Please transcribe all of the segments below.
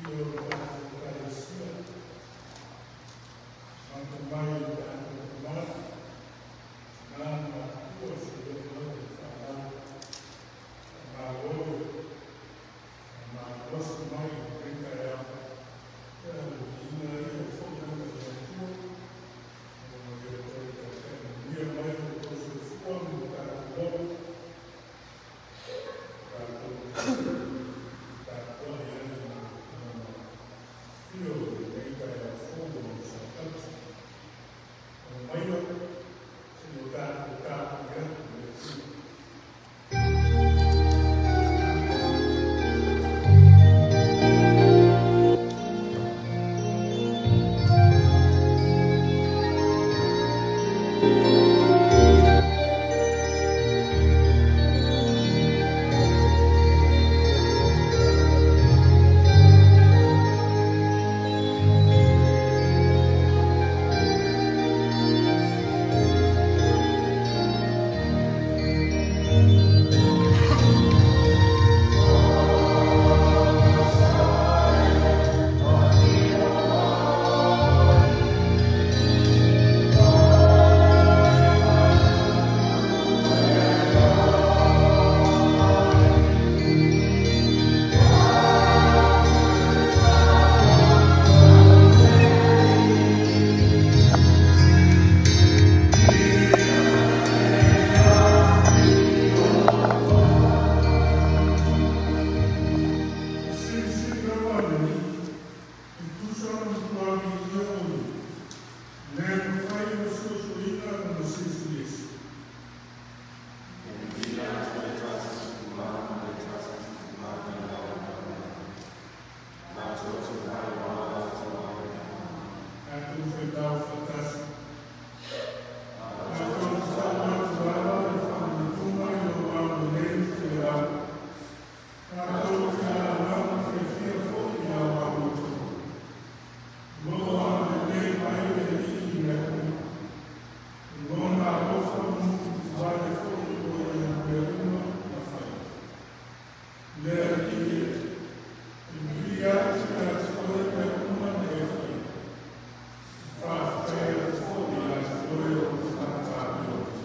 Afio le tatou Ekalesia, amata mai i le tatou tamalii, tina ma matutua seia oo lava i fanau. Faamalo le faamalolosi mai i lenei taeao. Ia o le viiga ia e foi lava i le Atua ua ia toe taitai manuia mai lo outou soifua ma lo tatou ola, tatou tapuai ai i Lona afio i lenei taeao fou o le Sapati. Aumaia seia tatou tapuai atu i le Atua. E silisili lava le Alii, e tusa ona matua viia o Ia, e le mafai ona suasuaina Lona Silisili Ese. Tatou faitau faatasi. Tatou tatalo atu lava le faamanatuga i lou agalelei ma toelau. Tatou te alalau ma fiafia foi i lau alofa. O lo o agalelei mai le Alii i mea uma. O Lona alofa mulimulivale foi ua ia mea uma na fai. Le Alii e, e vivii atu ia te oe mea uma na e faia. E faafetai atu foi ia te oe o le tagata alofa.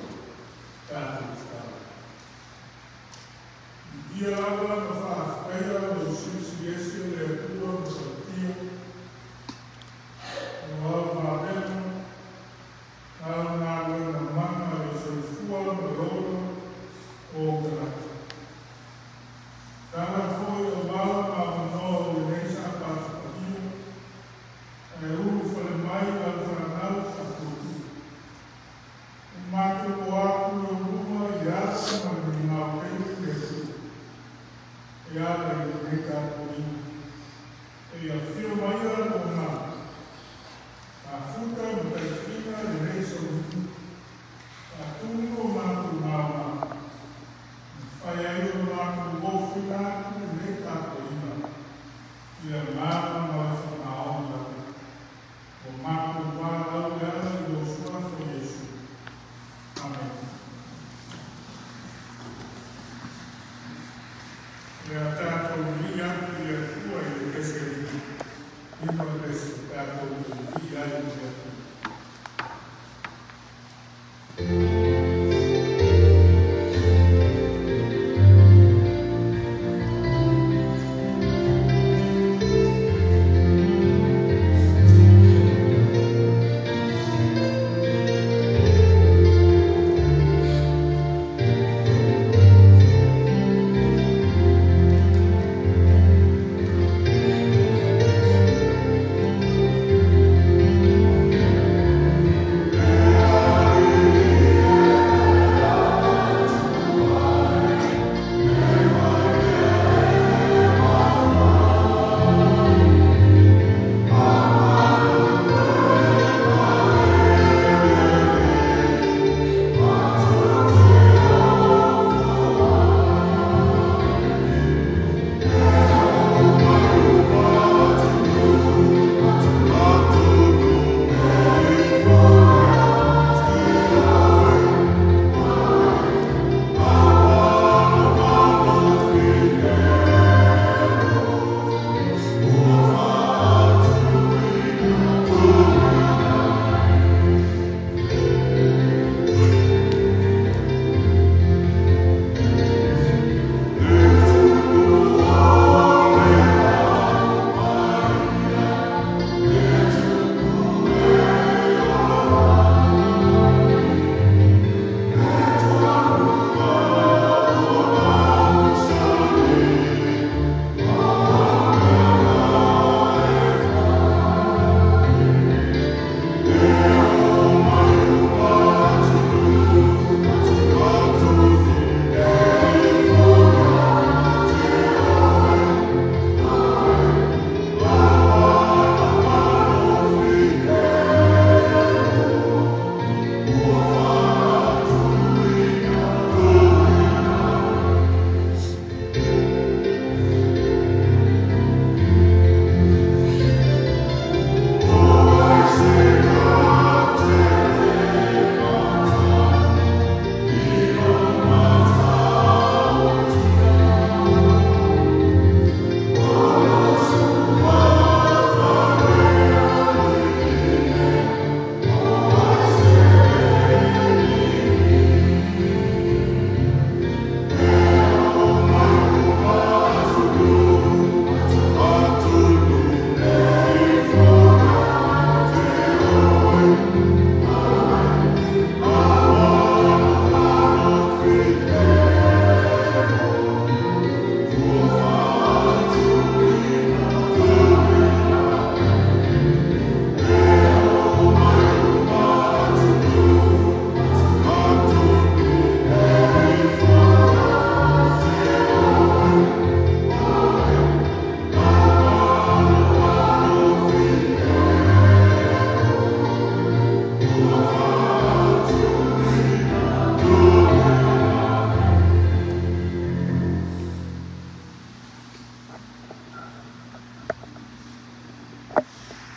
Tatou tatalo. Viia lava ma faafetaia lou Silisili Ese le Atua Matautia, o au vavega, au galuega mana i le soifua ma le ola o ou tagata. Tala foi auala ma avanoa o lenei Sapati paia, ae ulufale mai lau fanau faatuatua. E matou o atu i ou luma i le ata ma le migao tele le Atua, e ala i lenei tapuaiga. E afio maia lou Agaga, mafuta ma taitaiina lenei sauniga, faatumu o matou maumau, e mafai ai ona matou ofoina atu lenei tapuaiga i le agaga ma le faamaoni lava. Ua matou valaau e ala i lou Suafa Iesu. Amene. O le a tatou vivii atu i le Atua i le pese 5 le pese, tatou vivii ai i le Atua.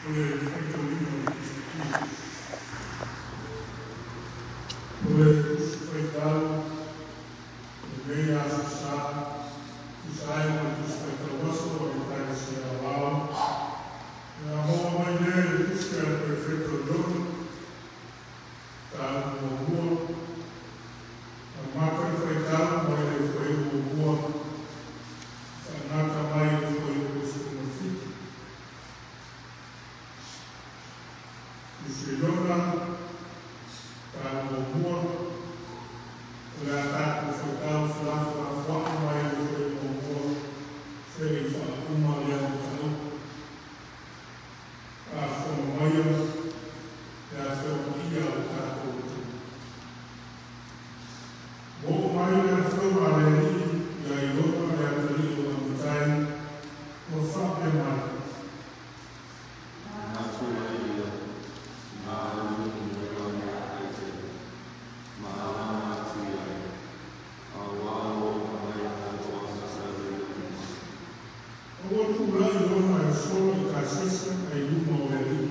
O le faitauina o le Tusituia. O le Tusi Faitau o lenei Aso Sa, tusa ai ma le Tusi Faitau Aso a le Ekalesia Aoao, o le a maua mai lea i le Tusi a le Perofeta o Iona, mataupu muamua, amata le faitau mai le fuaiupu 1, faagata mai le fuaiupu 17. Tusi a Iona, mataupu muamua, o le a tatou faitau felafolafoai mai le fuaiupu 1 seia faauma lea mataupu. Faafofoga maia le afioga o le tatou atunuu. Ua oo mai le afioga a le Alii ia Iona le atalii o Amitai, ua faapea mai. Manatu ai ia, na alu i lona aitele, ma alama atu i ai, a ua oo mai atoaga sa le uma. Ua tulai Iona e solo i Tasesi ai luma o le Alii.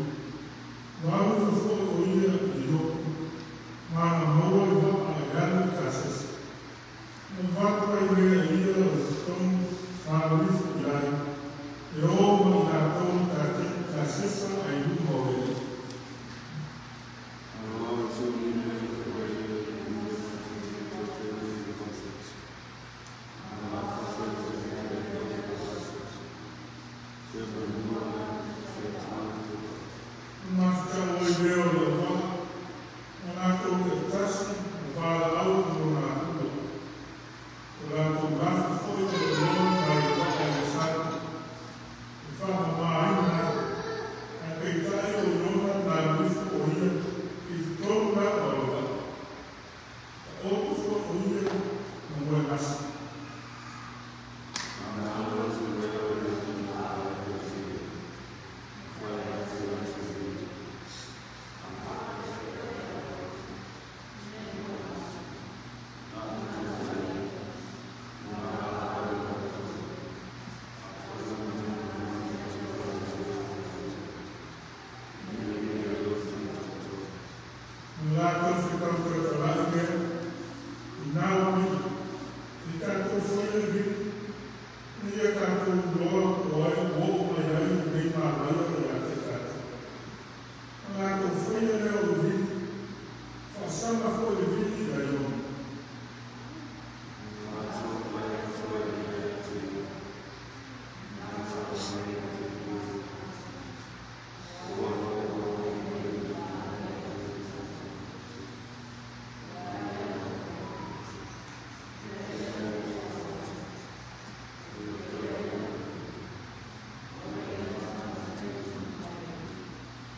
Ua alu ifo foi o ia i Iopa, ma na maua le vaa e alu i Tasesi. Na avatu ai lea e ia o le totogi ma alu ifo i ai, e o ma i latou i Tasesa ai luma o le Alii. A ua tuuina ifo e ia i luma o tele i Tasesi, ma faasoasoa i Tasesi, se lua se tagata. Ona matou ai lea o le auvaa, ma latou taitasi ma valaau i lona Atua. O latou lafi foi o oloa mai le vaa i le sami, e faamamaina ai. Ae peitai o Iona na alu ifo o ia i totonu lava o le vaa. Taoto foi o ia ma moegasi. Ona alo atu lea o le lima o le Atua, ma fai atu atu i ia. Na latou fetautautala'i lea, ina ua vili, i tatou faia le vili, ina ia tatou iloa po o ai ua oo mai ai lenei malaia ia te tatou. Na latou faia lea o le vili, faasaga foi le vili ia Iona.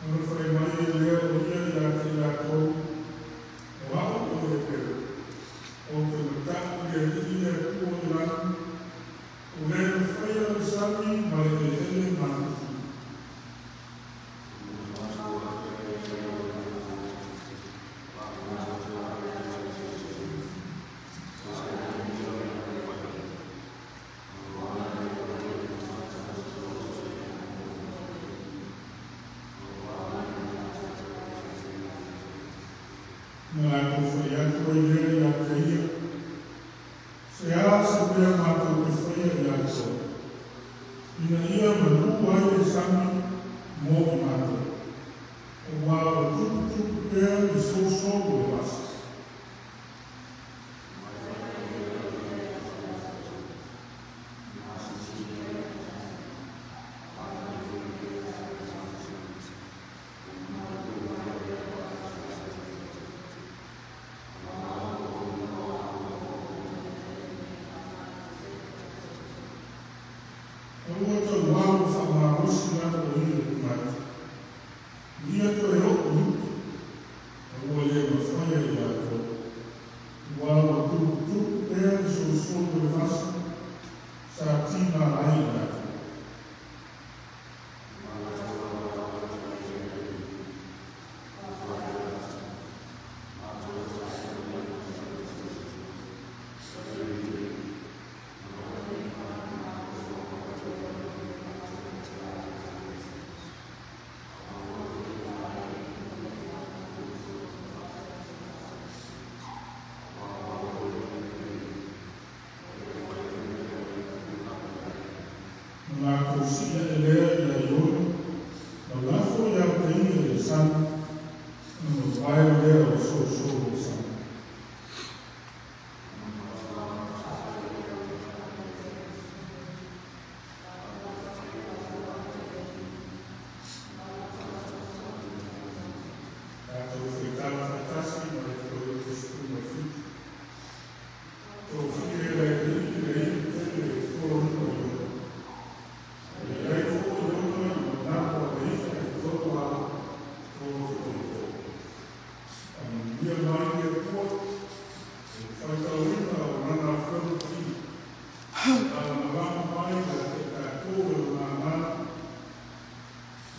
Ona fai mai ai lea o ia ia te i latou, o au o le Eperu, ou te mata'u i le Alii le Atua o le lagi, o le na faia le sami ma le eleele matutu. Na latou fai atu ai lea ia te ia, se a se mea matou te faia ia te oe, ina ia malū ai le sami mo i matou, auā ua tuputupu pea le sousou o le vasa.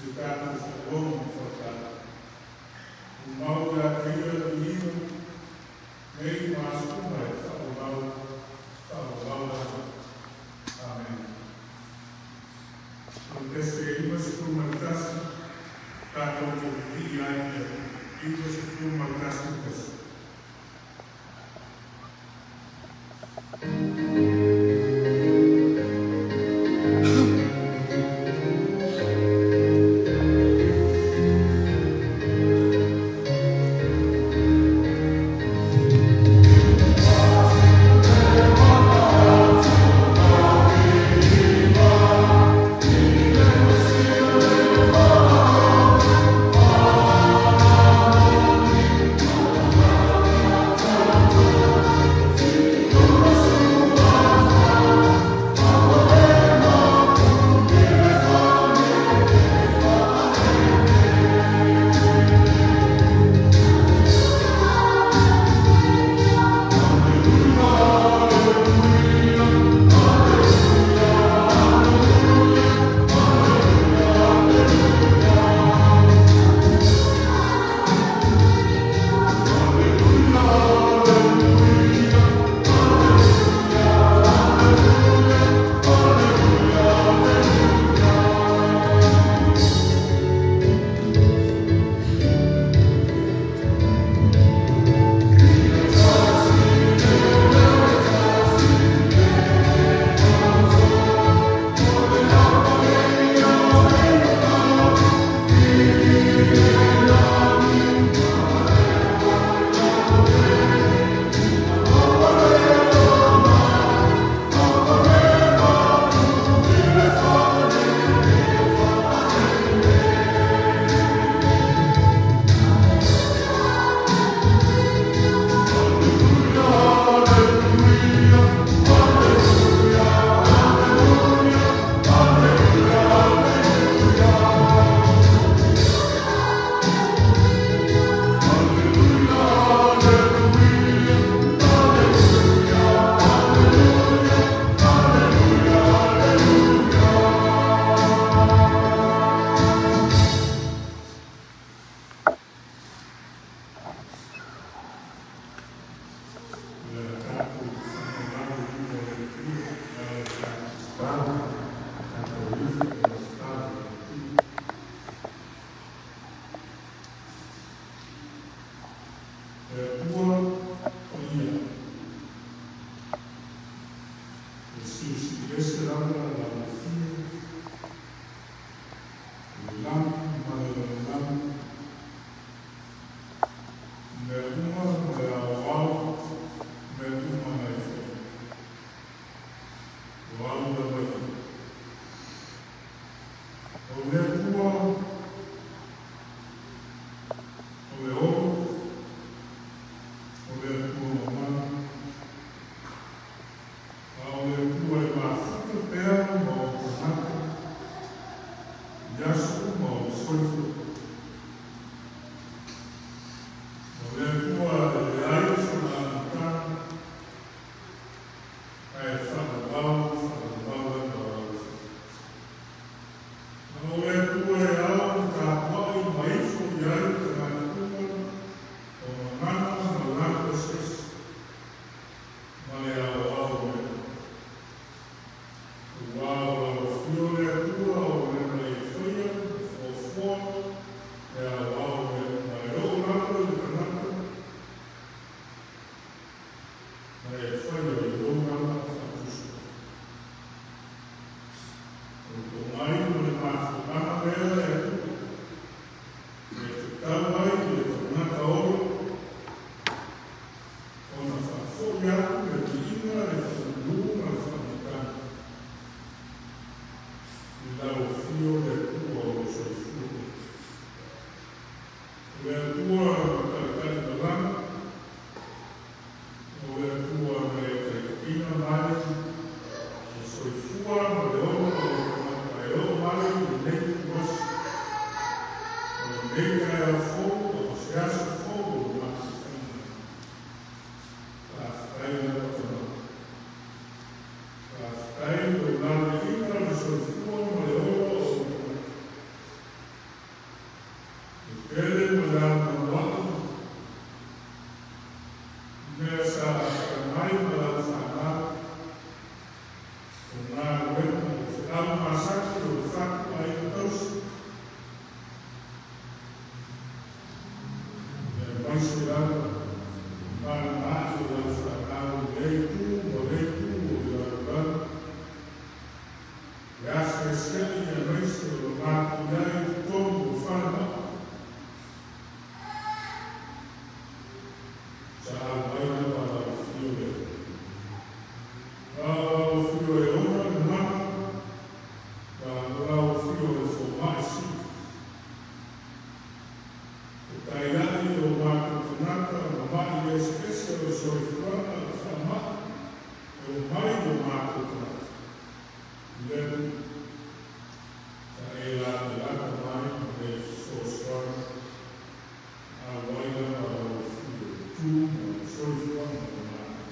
I le tatou faalogo ma faatali. Tumau ia te Ia le viiga nei ma aso uma e faavavau, faavavau lava. Amene. O le pese 91, tatou te vivii ai i le Atua. 91 pese. O le a tatou faamagalo i luma o le Atua e ala i le tatou tatalo, tatou ifo ma le tatalo i le Atua. Le Atua paia, ua silisili ese lava lau afio i le lagi ma le lalolagi, i mea uma ma le aoao, mea uma na e faia. O au lava ia. O le Atua o le olo, o le Atua mamana, a o le Atua e mafuta pea ma o tagata i aso uma o le soifua. O le Atua e leai sona amataga, ae faavavau, faavavau lava lau afioga. A o le Atua e ao ona tapuai ma ifo i ai tagata uma o gagana ma lago eseese ma le aoao o mea. Ua o lau afio le Atua o mea na e faia, e fuafua, le aoao o mea uma e oo lava i le tagata na e faia i lou lava faatusa. O le pomai ma le mafuaaga lea le Atua, e tatau ai i le tagata ola ona faafoi atu le viiga, le faamanu ma le faamatana i lau afio le Atua o lo soifua pea. O le Atua na taitai malaga, o le Atua na e taitaiina mai le soifua ma le ola o le tagata e oo mai i lenei ituaso, o lenei taeao fou, o se aso fou o le matou faiga. Faafetai lava Tama. Faafetai lou laveaiina o le soifua ma le ola o ou tagata. Taiai o mātou tagata ma mai eseese o le soifuaga o le faamai e omai i o matou tagata. Le Atua, sa e latalata mai ma e fesoasoani, auai lava lau Afio i le tu ma le soifuaga o matou.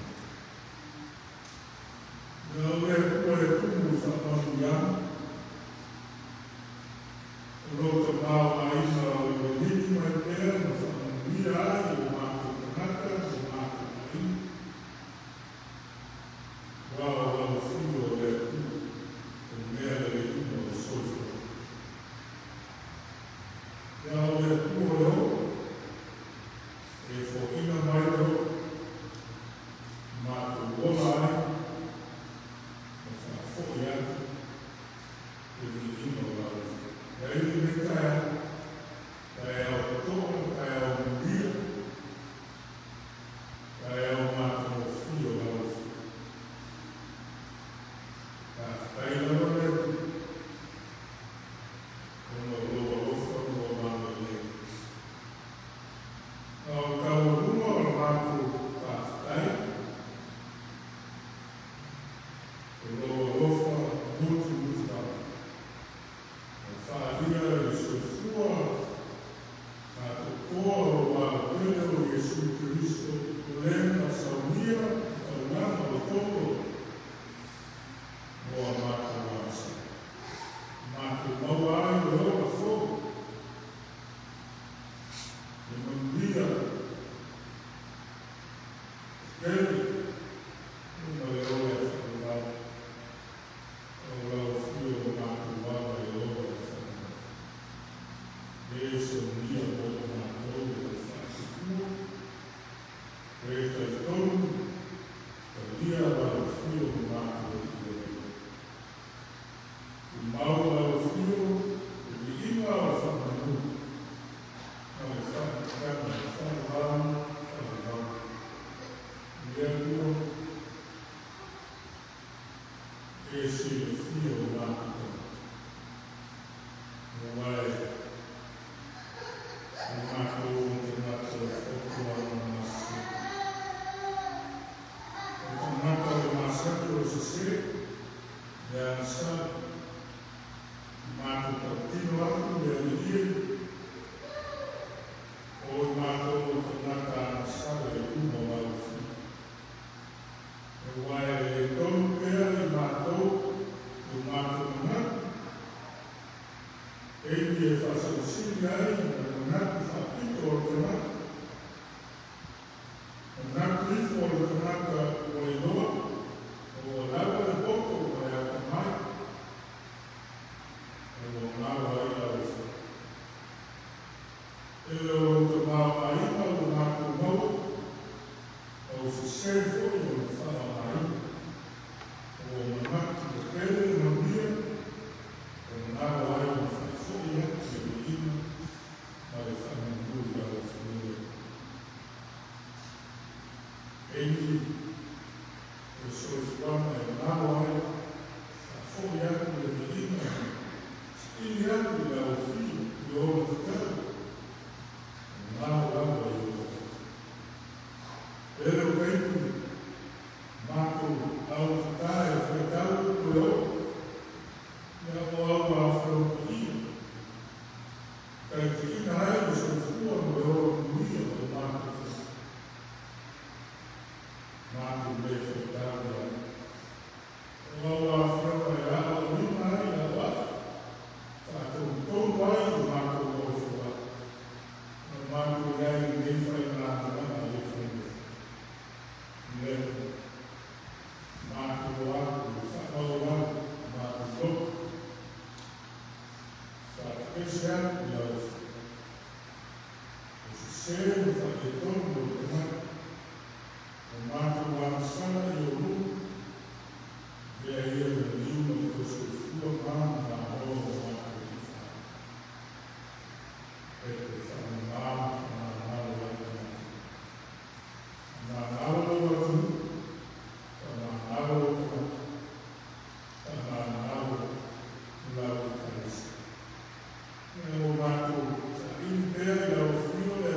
Ia o le Atua e tumu i faamanuiaga, o lou tamaoaiga o le liligi mai pea ma faamanuia ai o matou tagata ma o matou aiga. Aua o lau Afio o le Atua, o le mea leleina o le soifuaga. Ia o le Atua o le ola, e foaiina mai le ola, matou ola ai, ma faafoi atu le viiga o lau Afio. Ia i lenei taeao, taeao totoa, taeao manuia, taeao matagofie o lau Afio. Faafetai lava le Atua, ona o lou alofa ma lou agalelei. A o le taualuga o le matou faafetai, o lou alofa mutumutu lava, na faaalia i le soifua atoatoa o lou aotele o Iesu Keriso, o le na saunia i taulaga o toto mo a matou agasala, matou maua ai le ola fou, le manuia tele ma le ola e faavavau. O lau Afio o matou ala i le ola e faavavau. E saunia mo i matou le faatupua, e talitonu, talia lau Afio ma matou i le Tumau lau Afio, le viiga o le faamanu, ma le faautautaga e faavavau, faavavau. Le Atua, e silafia o matou tagata. Aua e matou o tagata o fautuaga masese. O tagata o masani o le sese, le agasala, matou tautino atu le alii, o i matou o tagata agasala i luma o lau Afio. Aua e le tonu pea i matou o matou manatu, taimi e faasilisili ai ma le manatu faapito o le tagata. Manatu ifo o le tagata ua iloa, ua lava le poto ma le atamai, ua galo ai lau Afio. E le o lou tamaoaiga ua matou maua, o sese foi o le faaaogaina. Ua manatu ua tele le manuia, ua galo ai ma faafoi atu le viiga ma le faamanu i lau Afio. Taimi o le soifuaga e galo ai, faafoi atu le viiga, saili atu i lau Afio i ola tatau, galo lava i o tagata. Ele o taimi matou autatā e faitau upu e oo, ia o au afioga taitiina ai le soifua ma le ola manuia o matou tagata. Matou le faitau ai. O au afioga e aoaoina ai au ae, faatonutonu ai o matou nofo ai. Ma matou i ai i lenei faigamalaga le faigofie. Le matou o atu i le faamaualalo matou loto. Faatapese atu i lau Afio. O sese ma faaletonu o le tagata, o matou agasala i ou luma, avea ia le maliu ma le tausoifua ma malo o matou tifau. E te faamama ma faamagalo ai i matou. Faamagalo lou atunuu, faamagalo lou tagata, faamagalo lau Ekalesia. Ia ua matou saili pea i lau Afio le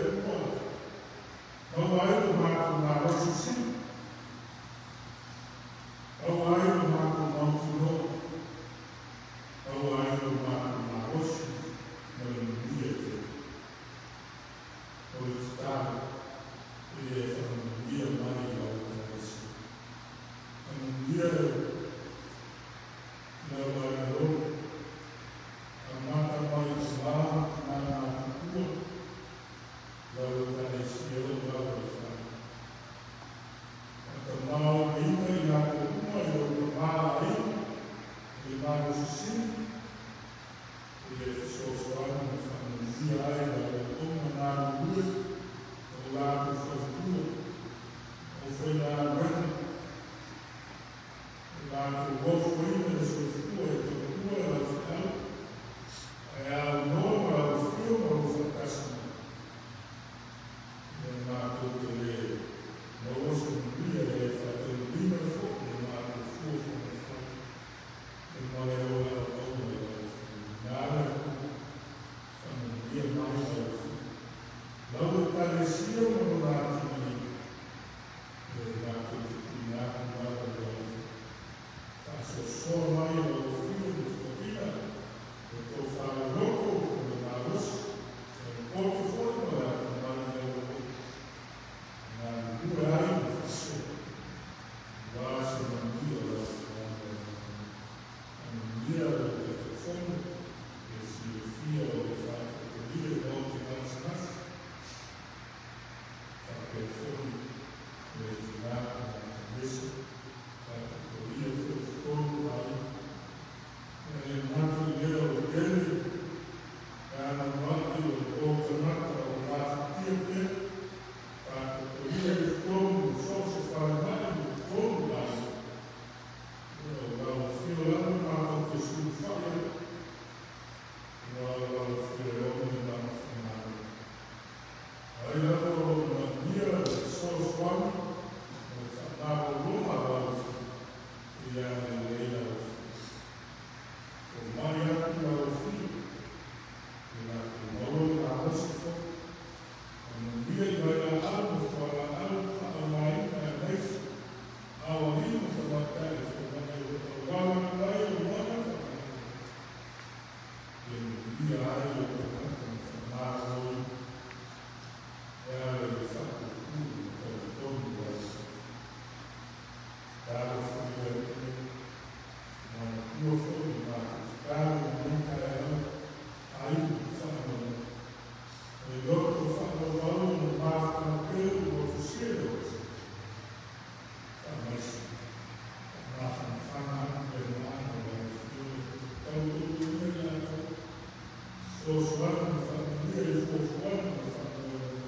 Fesoasoani ma faamanuia i fuafuaga ma faamoemoega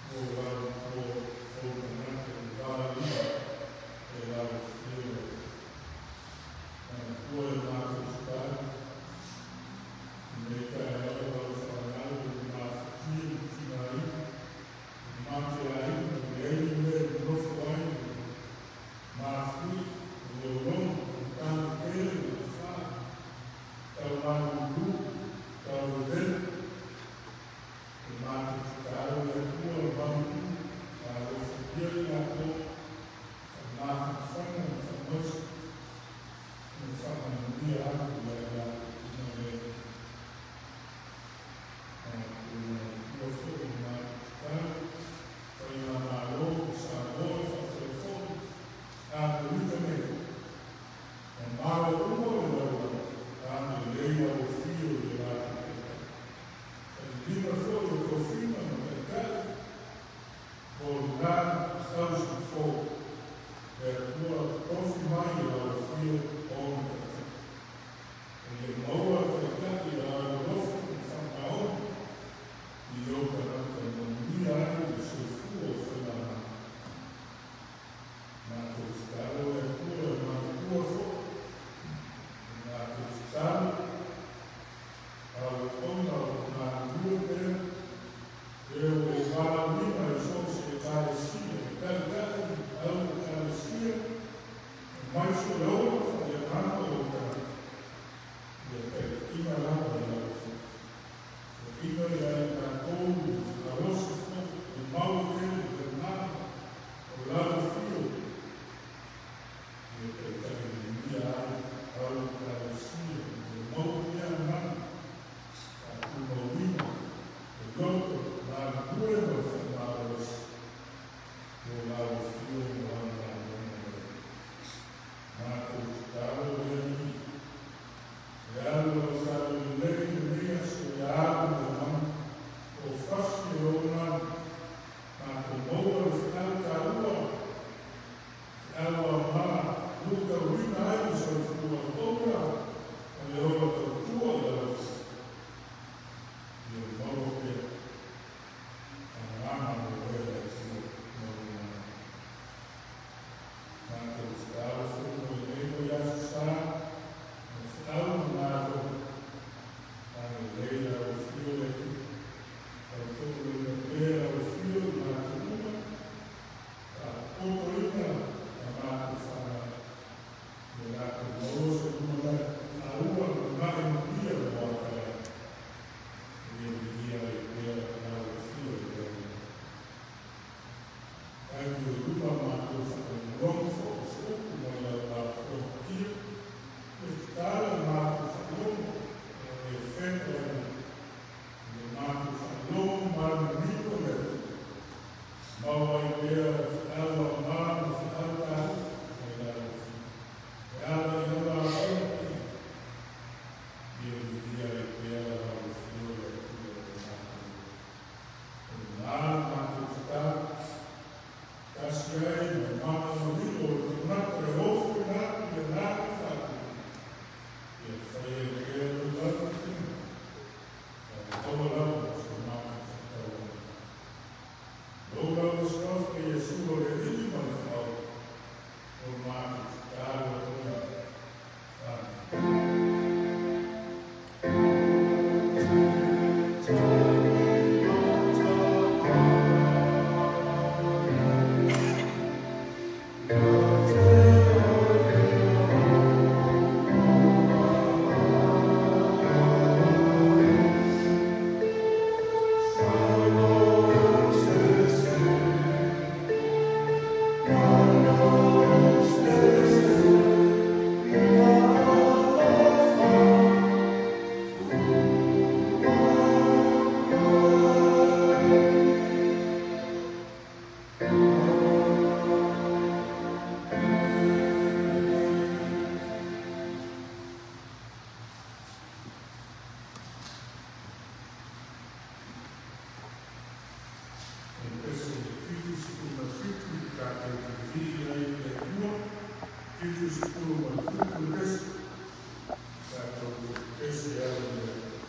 mo lau mo ou tagata i le va lima e lau afio le manatua e matou tatalo i lenei taeao lau fanau i le mafatia ma tigaina, le mateaina, leai ni mea e nonofo ai, mafui, lologo, matagi tele ma afa taumalulu taulevela. E matou tatalo le Atua le malu alofagia i latou faamafanafana ma faamaise ma faamanuia atu ia i latou uma lea. Manatua foi le matou tatalo faigamalo o Samoa faapea foi Amerika nei ma malo uma o le lalolagi, agalelei lau afio i le latou taitai, tailima foi o tofiga ma taitai o lena 1,004 le Atua tofi mai i lau afio ona taitai. E le maua taitai e alolofa ma faamaoni i ou tagata e manuia ai le soifua o faigamalo. Matou tatalo le Atua e manatua foi le matou tatalo auauna o lo galulue pea e ua e valaauina i so o se Ekalesia e taitai au Ekalesia aemaise o le ola faaleagaga o ou tagata ia taitaiina lava i lau afio foaiina ia i tatou malosi foi e mau tele le agaga o lau afio ia taitai manuia ai au Ekalesia ia maua pea agaga faatumauina le loto galulue ma le faamalosi mo lau afio ma lau galuega lea. Matou tatalo le Alii e alu lau talalelei lenei aso ia alu le agaga o fasi e ou agaga matou maua le feau taua, feau aoga lutauina ai le soifua auauna ma le ola tautua i lau afio ia maua pea agaga o oe le Atua ma lou agaga. Matou tatalo foi mo lenei vaiaso sa ma feau ma galuega, agalelei lau afio le Atua tautoaluaina pea lau afio i matou uma faapotopotoina a matou fanau ia latou maua se lumanai taua lumanai manuia mo a taeao ia viia ai pea lau afio i le Atua. Tagi o luma matou faalogologo foi i se upu mai lau Afioga Paia, e tatala le matou faalogo o e fetalai mai le matou faalogo malomamino le Atua maua ai pea feau aoga ma feau taua mai lau afio e ala i lau Afioga Paia ia viia ai pea lau afio le Atua o matou. O lena le matou tatalo tasi ai ma malamalilo o le tagata e ofoina atu le agaga faatupu ia fai ai pea lou lautele ae maua lava so matou faatauaga. Lou lava suafa Iesu o le Alii ma le Faaola o matou tatalo atu ai. Amene. O le pese 77 tatou te vivii ai i le Atua, 77 le pese tatou pese ala i le Atua.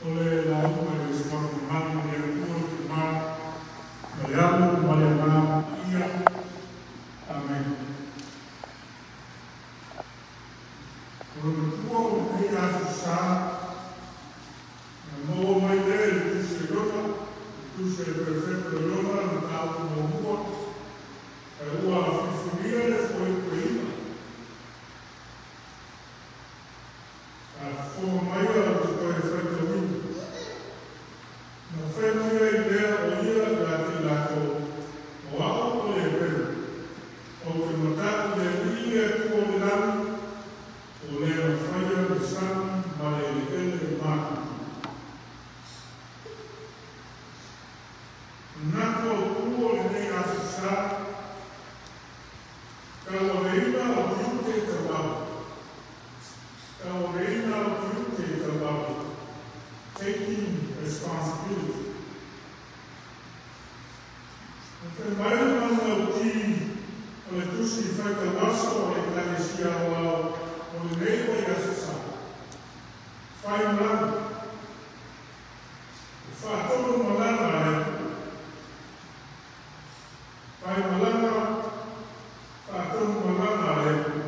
O le lauga i le usufono mamalu i le Atua le Tama ma le Alo ma le Agaga Paia. Amene. O le matua o lenei aso sa, na maua mai lea i le Tusi a Iona, le Tusi a le Perofeta o Iona, le mataupu muamua, ae ua filifilia le fuaiupeina. A fofoga mai ou te toe faitauina. Na fai mai ai lea o ia ia te i latou, o au o le Eperu, ou te mata'u i le Alii le Atua o le lagi, o le na faia le sami ma le eleele e matutu. Manatu autu o lenei aso sa, tauaveina o tiute tauave. Tauaveina o tiute tauave. Taking responsibility. Na fai mai le manulauti o le Tusi Faitauaso o le Ekalesia Aoao o lenei vaiaso sa, Fai malaga, o faatonu malaga a le Atua. Fai malaga, faatonu malaga a le Atua.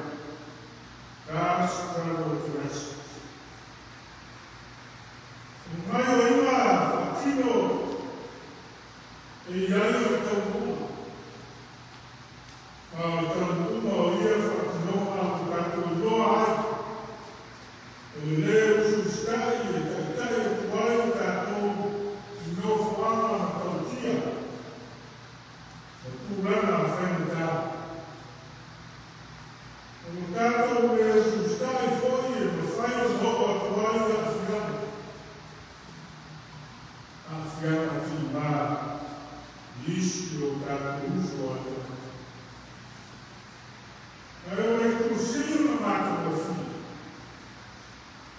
God's travel directions. O gaoioiga faatino e i ai o le taunuuga. A o le taunuuga o ia faatinoga ua tatou iloa ai, o le lē usuusutai e taitai atu ai tatou i nofoaga matautia ma tulaga faigata. O lo tatou lē usuusutai foi e mafai ona oo atu ai i aafiaga, aafiaga timā i isi o tatou uso a tagata. Ae o le itu sili ona matagofie,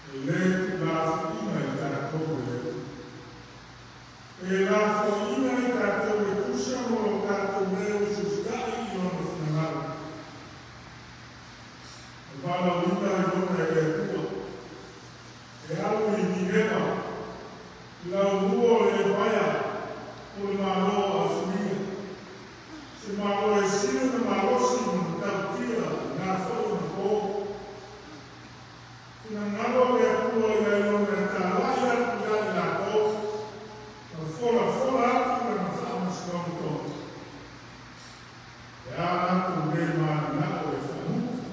e lē tuulafoaiina i tatou e le Atua. E lafoaiina i tatou e tusa ma lo tatou lē usuusutai i Lona finagalo. Na valaauina Iona e le Atua e alu i Nineva, i laumua o le epaea o le Malo o Asuria, se malo e sili ona malosi ma matautia i na foi ona po. Finagalo le Atua ia Iona e talai atu ia i latou ma folafola atu lana faamasinoga tonu, pe a latou lē mananao e faamuta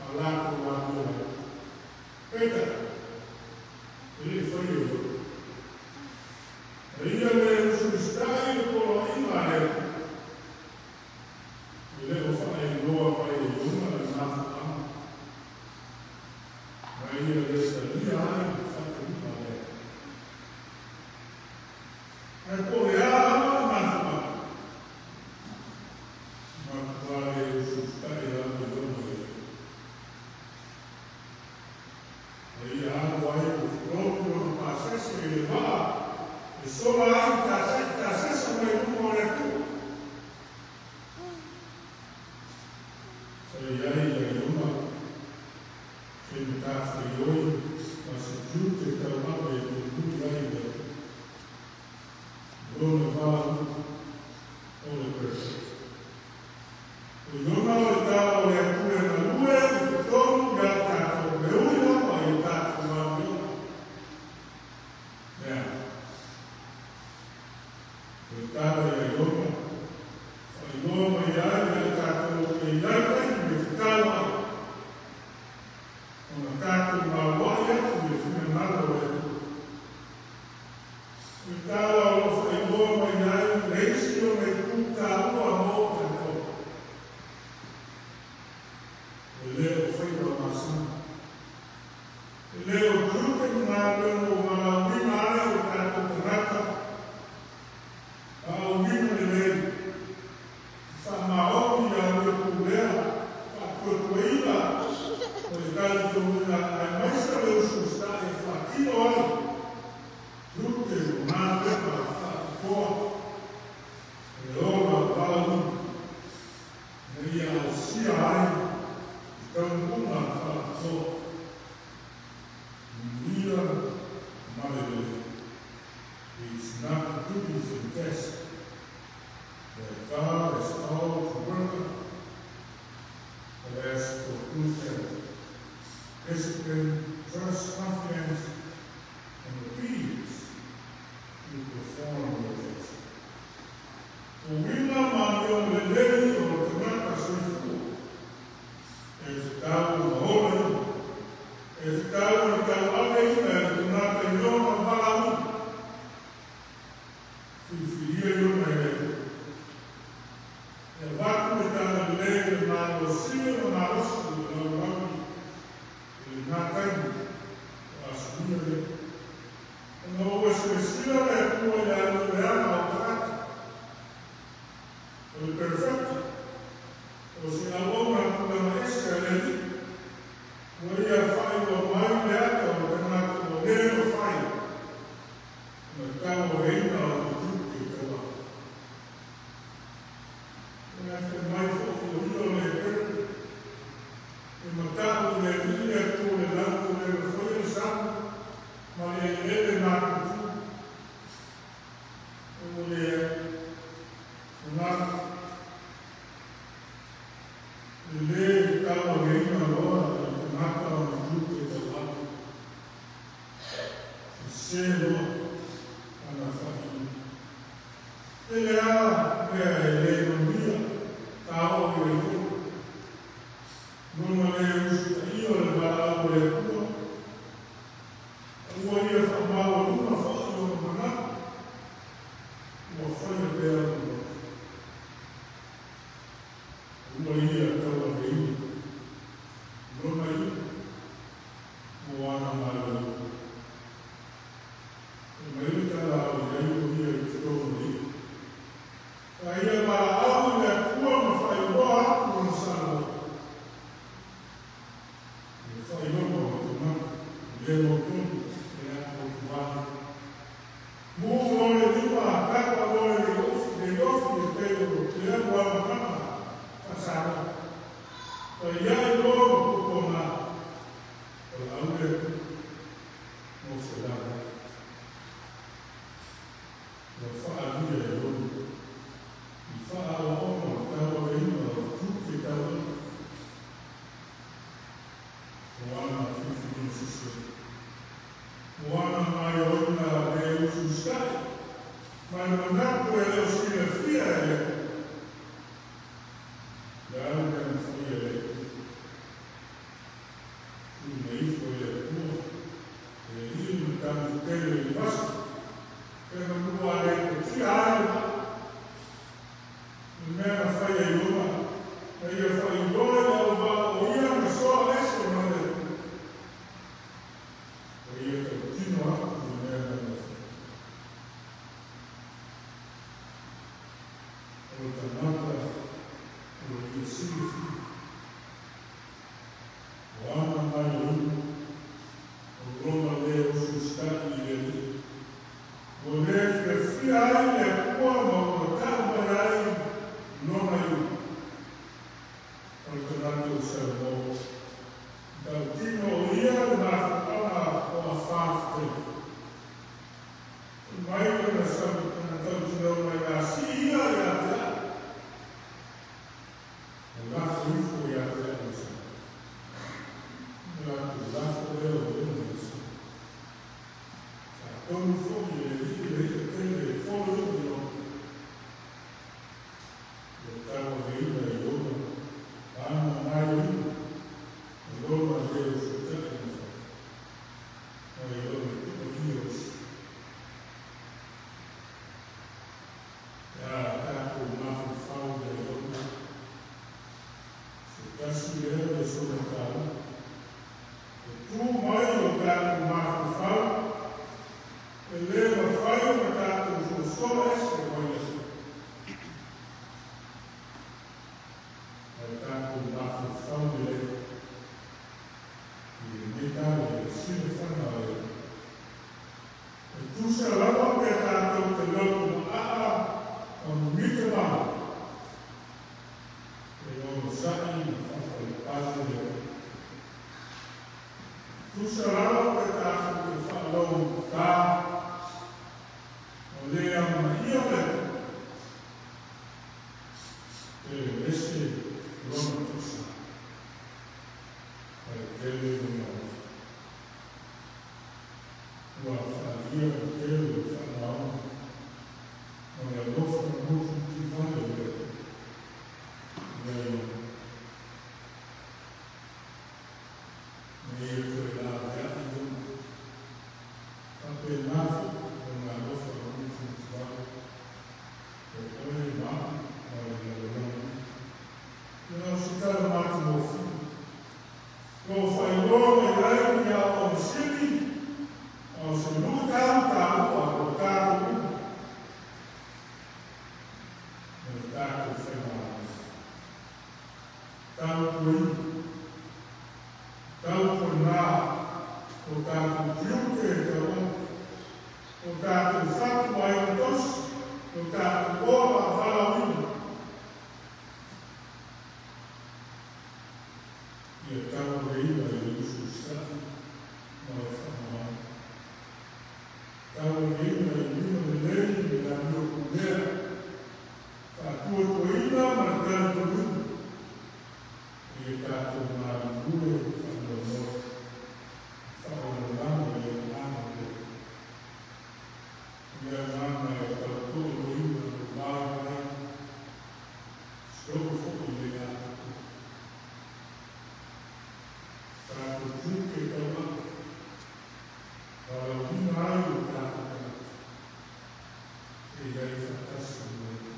a latou amio ai. Peitai, e le i faia e Iona. Na ia lē usuusutai i le poloaiga a le Atua. E le o faailoa mai e Iona le mafuaaga na ia lē talia ai le faatonuga a le Atua. Ae po o le a lava le mafuaaga, e matua lē usuusutai lava Iona i le Atua. Na ia alu ai ua totogi lona pasese i le vaa e sola ai tasesa mai luma o le Atua. Sa i ai ia Iona se matafaioi ma se tiute tauave e mulimuli ai i le Atua. O lona valaauina o le Perofeta. O Iona o le tala o le Atua e galue i totonu ia tatou, e ui lava i tatou amioga. Lea, o le tala ia Iona, faailoa mai ai ia tatou e i ai taimi e tatalo ai, ona tatou maluai atu i le finagalo o le Atua. O le tala o lo o faailoa mai ai le isi ona itu taua mo tatou. E le o faiva masani. E le o tiute ma galuega ua valaauina ai o tatou tagata, a o uiga lelei, e faamaoni i a oe pulea, faatuatuaina o le talitonuga aemaise o le usuusutai e faatino ai tiute ma galuega. not the duties and tasks that God has called to work on, but asks for good character, discipline, trust, confidence, and obedience to perform the task. O uiga ma amio lelei o le tagata soifua, e tatau ona ola ia, e tatau ona tauaveina e le tagata i lona valaauina, filifilia i ona e le Atua. E avatu le tagalelei i le malosia ma malosi o le lalolagi i lena taimi o asugia lea. Ona ua silasila le Atua i le amio leaga o tagata, o le perfecto, o se auauna tulaga ese a le Alii, ua ia faailoa mai le ata o le tagata ua le mafai ona tauaveina ona tiute tauave. O le fai mai foi o ia o le Eperu, e mata'u i le Alii le Atua o le lagi o le mafaia le sami ma le eleele matutu. O le manatu e lē tauaveina loa e le tagata ona tiute tauave, sesē loa ana faaiuga. E le a mea e lē manuia taoo i le Atua, lona lē usitaia o le valaau a le Atua, ua ia faamaualuga foi ona manatu, ua faia pea ona loto, ua ia tauaveina lona iuga mo ana galuega. E mai le tala o i ai o ia i totonu o le i'a. Sa ia valaau i le Atua ma faailoa atu lona saoloa. O le faailoga o le tagata e le mautonu e a outuvae. Mu loa le lima, tapa loa le iofi e pei o lea ua amataga faasamoa. Faiai loa ma pupuaga, o le au le Atua mo se lava. Ua faaalia e Iona i faaoaoga o le tauaveina o tiute tauave o ana filifiliga sese, o ana gaoioiga le usuusita'i ma le manatu e le o silafia e le Atua. Le a le mea na faia e le Atua? Tuuina ifo e le Atua e le Alii le matagi tele i le vasa, pe manua a le kotia ai le vaa. Le mea na faia i Iona, na ia faailoa i le auvaa o ia na soa ese mai le Atua. O ia tautino atu i le mea na ia faia. O le tagata o lo ia silafia, o ana gaoioiga, o lona lē usuusita'i i le Alii, ua lē fiafia ai le Atua ma ua tau mai ai lona iuga. O le tagata o Samoa, tautino o ia le mafuaaga o afā tetele. E mai lona na tautinoga ia sii ia ia te a'u, e lafo ifo ia te a'u le sami. O latou lafo lea o lona i le sami. Faatonu foi e le Alii le i'a tele e folo i lona. Ua tauaveina e Iona ana gaoioiga o lona lē usita'i na fai, mai lona tuuaia o isi. Pe a tatou mafaufau ia Iona, se tasi lea lesona taua, e tu mai o tatou mafaufau, e lē mafai ona tatou sosola ese mai le Atua. Ae tatou mafaufau lelei i lenei tala i le silafaga o le Atua. E tusa lava pe tatou te loto maaa ma mimita vale, e onosa'i ma faafalepale le Atua. Tusa lava pe tatou te faalogogatā Tatou fatu ma aiga tausi, o tatou ola valaauina. Ia tauaveina i le usu ma le faamaoni. Tauaveina i lima lelei le amio pulea, faatuatuaina ma le talitonuina. Ia tatou galulue faamoemoe, faaololago i le agaga o le le agaga e tautoaluaina le vaivai, se oo foi i le atoatoa. Tatou tiute tauave, valaauina ai o tatou tagata, e i ai faatasi ma le Atua.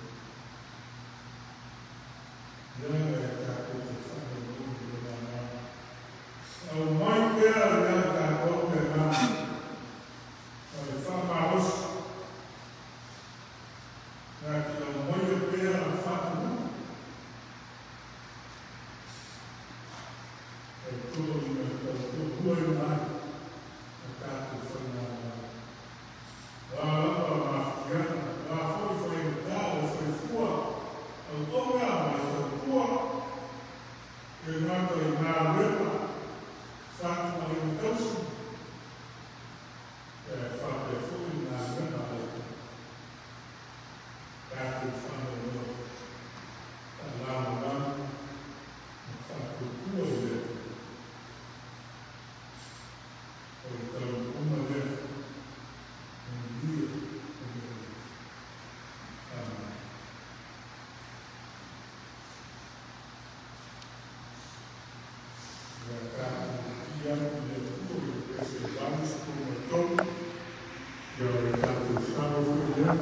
Ia e tatou te faamoemoe i Lona agaga. Aumai pea ia tatou le agaga, ma le faamalosi, na te aumaia pea le faatunuku. Tautoaluaina ai o tatou faigamalo. O a lava mafatiaga, o a foi faigata o le soifua, auauna ma le tautua, e gata i galuega, fatu ma aiga tausi, e faapea foi galuega a le Atua. Tatou faamoemoe, faalagolago ma faatuatua i le Atua. O le taunuuga lea, manuia o le Atua. Amen. Ia tatou tia atu i le Atua i le pese 83, ia o le tatou sao foi lea.